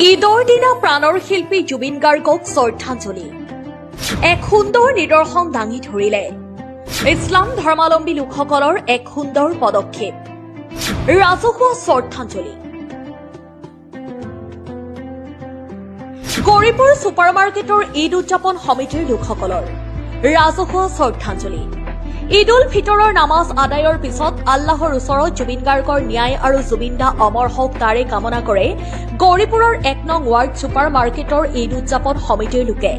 ঈদৰ দিনা প্ৰাণৰ শিল্পী জুবিন গাৰ্গক শ্ৰদ্ধাঞ্জলি। এক সুন্দৰ নিদৰ্শন দাঙি ধৰিলে ইছলাম ধৰ্মাৱলম্বী লোকসকলৰ এক সুন্দৰ পদক্ষেপ, ৰাজহুৱা শ্ৰদ্ধাঞ্জলি। গৌৰীপুৰ ছুপাৰ মাৰ্কেটৰ ঈদ উদযাপন সমিতিৰ লোকসকলৰ ৰাজহুৱা শ্ৰদ্ধাঞ্জলি। ঈদ উল ফিতৰৰ নামাজ আদায়ৰ পিছত আল্লাহৰ ওচৰত জুবিন গাৰ্গৰ ন্যায় আৰু জুবিন দা অমৰ হওক, তাৰে কামনা কৰে গৌৰীপুৰৰ 1 নং ৱাৰ্ড ছুপাৰ মাৰ্কেটৰ ঈদ উদযাপন সমিতিৰ লোকে।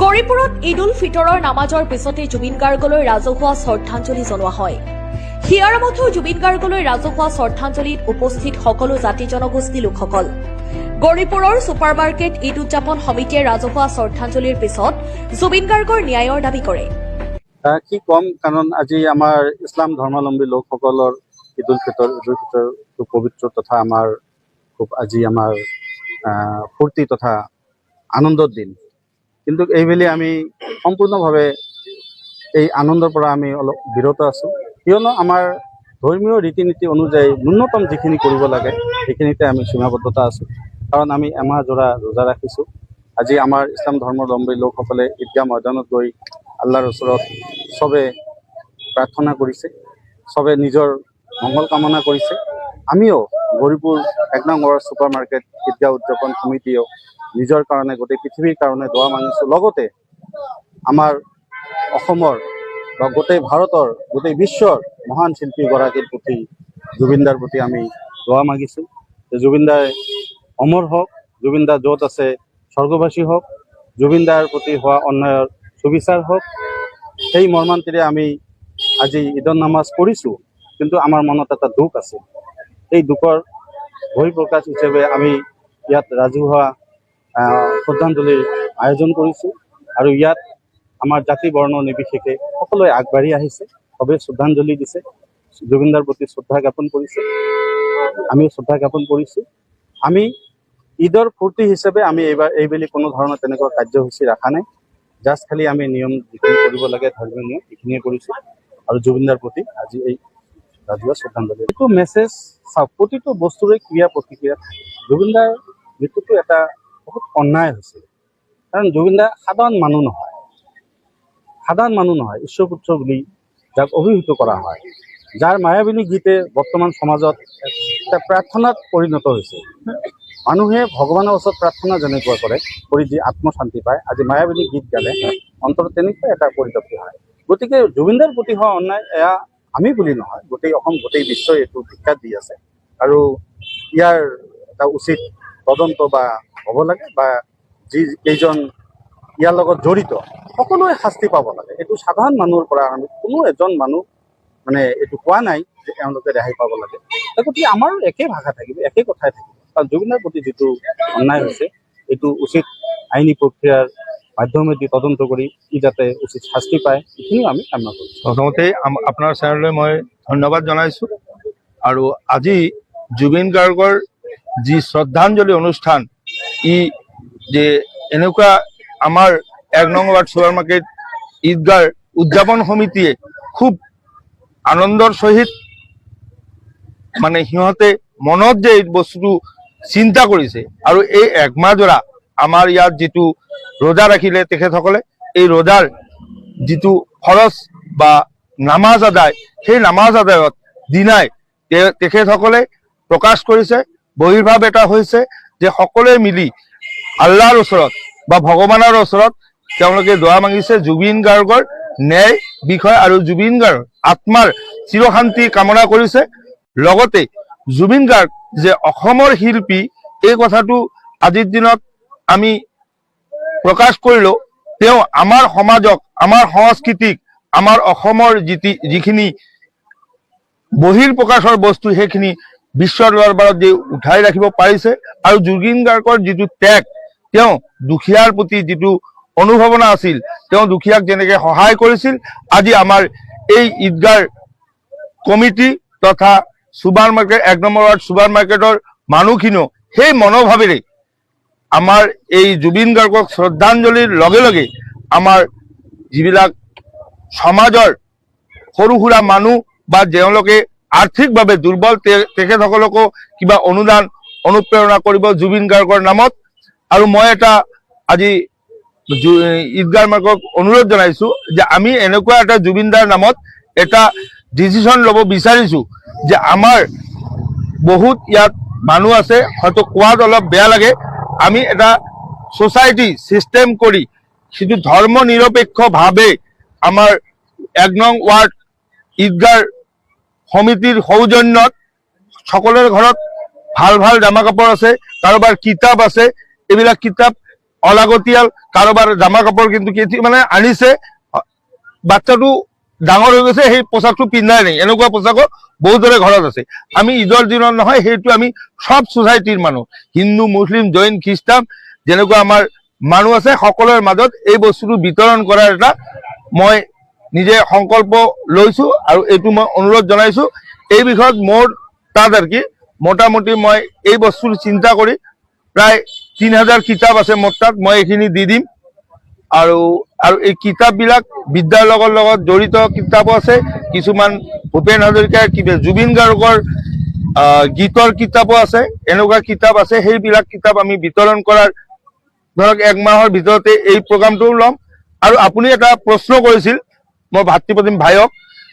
গৌৰীপুৰত ঈদ উল ফিতৰৰ নামাজৰ পিছতে জুবিন গাৰ্গলৈ ৰাজহুৱা শ্ৰদ্ধাঞ্জলি জনোৱা হয়। হিয়াৰ আমঠু জুবিন গাৰ্গলৈ ৰাজহুৱা শ্ৰদ্ধাঞ্জলিত উপস্থিত সকলো জাতি জনগোষ্ঠী লোকসকল। গৌৰীপুৰৰ ছুপাৰ মাৰ্কেট ঈদ উদযাপন সমিতিয়ে ৰাজহুৱা শ্ৰদ্ধাঞ্জলিৰ পিছত জুবিন গাৰ্গৰ ন্যায়ৰ দাবী কৰে। কি ক'ম, কাৰণ আজি আমাৰ ইছলাম ধৰ্মাৱলম্বী লোকসকলৰ ঈদ উল ফিতৰ। ঈদ উল ফিতৰটো পবিত্ৰ তথা আমাৰ খুব আজি আমাৰ ফূৰ্তি তথা আনন্দৰ দিন। কিন্তু এইবেলি আমি সম্পূৰ্ণভাৱে এই আনন্দৰ পৰা আমি অলপ বিৰত আছোঁ, কিয়নো আমাৰ ধৰ্মীয় ৰীতি নীতি অনুযায়ী ন্যূনতম যিখিনি কৰিব লাগে, সেইখিনিতে আমি সীমাবদ্ধতা আছোঁ। কাৰণ আমি এমাহ জোৰা ৰোজা ৰাখিছোঁ। আজি আমাৰ ইছলাম ধৰ্মাৱলম্বী লোকসকলে ঈদগাহ ময়দানত গৈ আল্লাহৰ ওচৰত চবে প্ৰাৰ্থনা কৰিছে, চবে নিজৰ মংগল কামনা কৰিছে। আমিও গৌৰীপুৰ 1 নং ৱাৰ্ড ছুপাৰ মাৰ্কেট ঈদগাহ উদযাপন সমিতিয়েও নিজৰ কাৰণে, গোটেই পৃথিৱীৰ কাৰণে দোৱা মাগিছোঁ। লগতে আমাৰ অসমৰ বা গোটেই ভাৰতৰ, গোটেই বিশ্বৰ মহান শিল্পীগৰাকীৰ প্ৰতি, জুবিনদাৰ প্ৰতি আমি দোৱা মাগিছোঁ যে জুবিনদাই অমৰ হওক, জুবিনদা য'ত আছে স্বৰ্গবাসী হওক, জুবিনদাৰ প্ৰতি হোৱা অন্যায়ৰ সুবিচাৰ হওক। সেই মৰ্মান্তিৰে আমি আজি ঈদৰ নামাজ পঢ়িছোঁ, কিন্তু আমাৰ মনত এটা দুখ আছে। এই দুখৰ বহিঃপ্ৰকাশ হিচাপে আমি ইয়াত ৰাজহুৱা শ্ৰদ্ধাঞ্জলিৰ আয়োজন কৰিছোঁ আৰু ইয়াত আমাৰ জাতি বৰ্ণ নিৰ্বিশেষে সকলোৱে আগবাঢ়ি আহিছে। চবেই শ্ৰদ্ধাঞ্জলি দিছে, জুবিনদাৰ প্ৰতি শ্ৰদ্ধা জ্ঞাপন কৰিছে। আমিও শ্ৰদ্ধা জ্ঞাপন কৰিছোঁ। আমি ঈদৰ ফূৰ্তি হিচাপে আমি এইবাৰ এইবেলি কোনো ধৰণৰ তেনেকুৱা কাৰ্যসূচী ৰখা নাই। জাষ্ট খালি আমি নিয়ম যিখিনি কৰিব লাগে, ধৰ্মীয় নিয়ম, সেইখিনিয়ে কৰিছোঁ আৰু জুবিনদাৰ প্ৰতি আজি এই ৰাজহুৱা শ্ৰদ্ধাঞ্জলি। এইটো মেছেজ চাওক, প্ৰতিটো বস্তুৰে ক্ৰিয়া প্ৰতিক্ৰিয়া থাকে। জুবিনদাৰ মৃত্যুটো এটা বহুত অন্যায় হৈছে, কাৰণ জুবিনদা সাধাৰণ মানুহ নহয়, সাধাৰণ মানুহ নহয়। ঈশ্বৰপুত্ৰ বুলি যাক অভিহিত কৰা হয়, যাৰ মায়াবিনী গীতে বৰ্তমান সমাজত এটা প্ৰাৰ্থনাত পৰিণত হৈছে। মানুহে ভগৱানৰ ওচৰত প্ৰাৰ্থনা যেনেকুৱা কৰে, কৰি যি আত্মশান্তি পায়, আজি মায়াবিনী গীত গালে অন্তৰত তেনেকুৱা এটা পৰিতৃপ্তি হয়। গতিকে জুবিনদাৰ প্ৰতি হোৱা অন্যায়, এয়া আমি বুলি নহয়, গোটেই অসম, গোটেই বিশ্বই এইটো ধিক্কাৰ দি আছে আৰু ইয়াৰ এটা উচিত তদন্ত বা হ'ব লাগে বা যি কেইজন ইয়াৰ লগত জড়িত, সকলোৱে শাস্তি পাব লাগে। এইটো সাধাৰণ মানুহৰ পৰা আমি কোনো এজন মানুহ মানে এইটো কোৱা নাই যে এওঁলোকে ৰেহাই পাব লাগে। গতিকে আমাৰো একে ভাষা থাকিব, একে কথাই থাকিব। কাৰণ জুবিনৰ প্ৰতি যিটো অন্যায় হৈছে, এইটো উচিত আইনী প্ৰক্ৰিয়াৰ মাধ্যমেদি তদন্ত কৰি ই যাতে উচিত শাস্তি পায়, এইখিনিও আমি কামনা কৰিছোঁ। প্ৰথমতেই আপোনাৰ চেনেললৈ মই ধন্যবাদ জনাইছোঁ। আৰু আজি জুবিন গাৰ্গৰ যি শ্ৰদ্ধাঞ্জলি অনুষ্ঠান, ই যে এনেকুৱা আমাৰ 1 নং ৱাৰ্ড ছুপাৰ মাৰ্কেট ঈদগাহ উদযাপন সমিতিয়ে খুব আনন্দৰ সহিত, মানে সিহঁতে মনত যে এই বস্তুটো চিন্তা কৰিছে আৰু এই একমাহ জোৰা আমাৰ ইয়াত যিটো ৰোজা ৰাখিলে তেখেতসকলে, এই ৰোজাৰ যিটো খৰচ বা নামাজ আদায়, সেই নামাজ আদায়ত দিনাই তেখেতসকলে প্ৰকাশ কৰিছে, বহিৰ্ভাৱ এটা হৈছে যে সকলোৱে মিলি আল্লাহৰ ওচৰত বা ভগৱানৰ ওচৰত তেওঁলোকে দোৱা মাগিছে জুবিন গাৰ্গৰ ন্যায় বিষয় আৰু জুবিন গাৰ্গ আত্মাৰ চিৰশান্তি কামনা কৰিছে। লগতে জুবিন গাৰ্গ যে অসমৰ শিল্পী, এই কথাটো আজিৰ দিনত আমি প্ৰকাশ কৰিলেও তেওঁ আমাৰ সমাজক, আমাৰ সংস্কৃতিক, আমাৰ অসমৰ যিখিনি বহিৰ প্ৰকাশৰ বস্তু, সেইখিনি বিশ্বৰ দৰবাৰত যে উঠাই ৰাখিব পাৰিছে। আৰু জুবিন গাৰ্গৰ যিটো ত্যাগ, তেওঁ দুখীয়াৰ প্ৰতি যিটো অনুভাৱনা আছিল, তেওঁ দুখীয়াক যেনেকে সহায় কৰিছিল, আজি আমাৰ এই ঈদগাহ কমিটি তথা super market, 1 number ward super মাৰ্কেটৰ মানুহখিনিও সেই মনোভাৱেৰে আমাৰ এই জুবিন গাৰ্গক শ্ৰদ্ধাঞ্জলিৰ লগে লগে আমাৰ যিবিলাক সমাজৰ সৰু সুৰা মানুহ বা তেওঁলোকে আৰ্থিকভাৱে দুৰ্বল, তেখেতসকলকো কিবা অনুদান অনুপ্ৰেৰণা কৰিব জুবিন গাৰ্গৰ নামত। আৰু মই এটা আজি ঈদগাহ মাৰ্কক অনুৰোধ জনাইছো যে আমি এনেকুৱা এটা জুবিন দাৰ নামত এটা ডিচিশ্যন ল'ব বিচাৰিছো যে আমাৰ বহুত ইয়াত মানুহ আছে, হয়তো কোৱাত অলপ বেয়া লাগে, আমি এটা ছ'চাইটি ছিষ্টেম কৰি সিটো ধৰ্ম নিৰপেক্ষভাৱে আমাৰ 1 নং ৱাৰ্ড ঈদগাহ সমিতিৰ সৌজন্যত সকলোৰে ঘৰত ভাল ভাল জামা কাপোৰ আছে, কাৰোবাৰ কিতাপ আছে, এইবিলাক কিতাপ অলাগতিয়াল, কাৰোবাৰ জামা কাপোৰ কিন্তু কি মানে আনিছে, বাচ্চাটো ডাঙৰ হৈ গৈছে, সেই পোচাকটো পিন্ধাই নাই, এনেকুৱা পোচাকো বহুতৰে ঘৰত আছে। আমি ঈদৰ দিনত নহয়, সেইটো আমি চব ছ'চাইটিৰ মানুহ, হিন্দু, মুছলিম, জৈন, খ্ৰীষ্টান, যেনেকুৱা আমাৰ মানুহ আছে, সকলোৰে মাজত এই বস্তুটো বিতৰণ কৰাৰ এটা মই নিজে সংকল্প লৈছো আৰু এইটো মই অনুৰোধ জনাইছো। এই বিষয়ত মোৰ তাত আৰু কি মোটামুটি মই এই বস্তুৰ চিন্তা কৰি প্ৰায় 3000 কিতাপ আছে মোৰ তাত, মই এইখিনি দি দিম। আৰু আৰু এই কিতাপবিলাক বিদ্যাৰ লগত লগত জড়িত কিতাপো আছে, কিছুমান ভূপেন হাজৰিকাৰ কিবা জুবিন গাৰ্গৰ গীতৰ কিতাপো আছে, এনেকুৱা কিতাপ আছে। সেইবিলাক কিতাপ আমি বিতৰণ কৰাৰ ধৰক এক মাহৰ ভিতৰতে এই প্ৰগ্ৰামটোও ল'ম। আৰু আপুনি এটা প্ৰশ্ন কৰিছিল মোৰ ভাতৃপ্ৰতিম ভাইক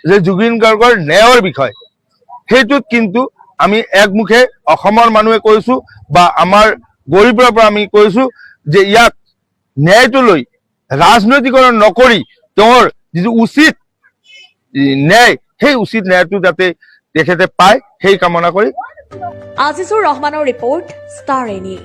যে জুবিন গাৰ্গৰ ন্যায়ৰ বিষয়, সেইটোত কিন্তু আমি একমুখে অসমৰ মানুহে কৈছো বা আমাৰ গৰীবৰ পৰা আমি কৈছো যে ইয়াত ন্যায়টো লৈ ৰাজনৈতিকৰণ নকৰি তেওঁৰ যিটো উচিত ন্যায়, সেই উচিত ন্যায়টো যাতে তেখেতে পায়, সেই কামনা কৰি। আজিজুৰ ৰহমানৰ ৰিপৰ্ট, ষ্টাৰ এনি।